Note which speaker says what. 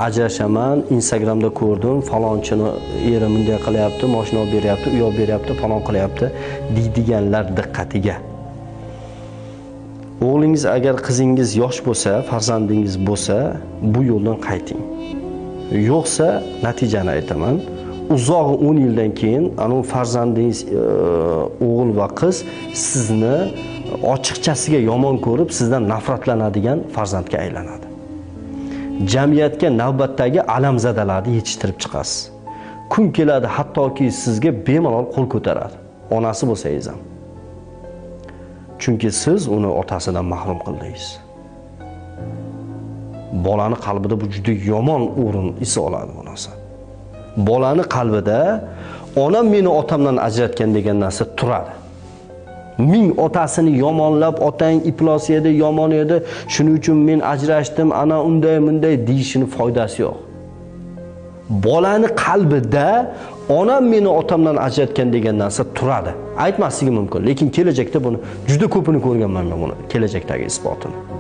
Speaker 1: Ajrashaman, Instagramda ko'rdim, falonchini eri bunday qilyapti, mashina olib beryapti, uy olib beryapti, falon qilyapti deydiganlar diqqatiga. O'g'lingiz agar qizingiz yosh bo'lsa, farzandingiz bo'lsa, bu yo'ldan qayting. Yo'qsa natijani aytaman. Uzog'i 10 yildan keyin anu farzandingiz o'g'il va qiz sizni ochiqchasiga yomon ko'rib, sizdan nafratlanadigan farzandga aylanadi. Jamiyatga navbatdagi alamzadalarni yetishtirib chiqasiz. Kun keladi, hattoki sizga bemalol qo'l ko'taradi. Onasi bo'lsangiz ham. Chunki siz uni otasidan mahrum qildingiz. Bolani qalbida bu juda yomon o'rin his oladi bu narsa. Bolani qalbida onam meni otamdan ajratgan degan narsa turadi. Ming otasini yomonlab, otang iflos edi, yomon edi, shuning uchun men ajrashdim, ana unday bunday deyishini foydasi yo'q. Bolani qalbida onam meni otamdan ajratgan degan narsa turadi. Aytmasligi mumkin, lekin kelajakda buni juda ko'pini ko'rganman men buni kelajakdagi isbotini.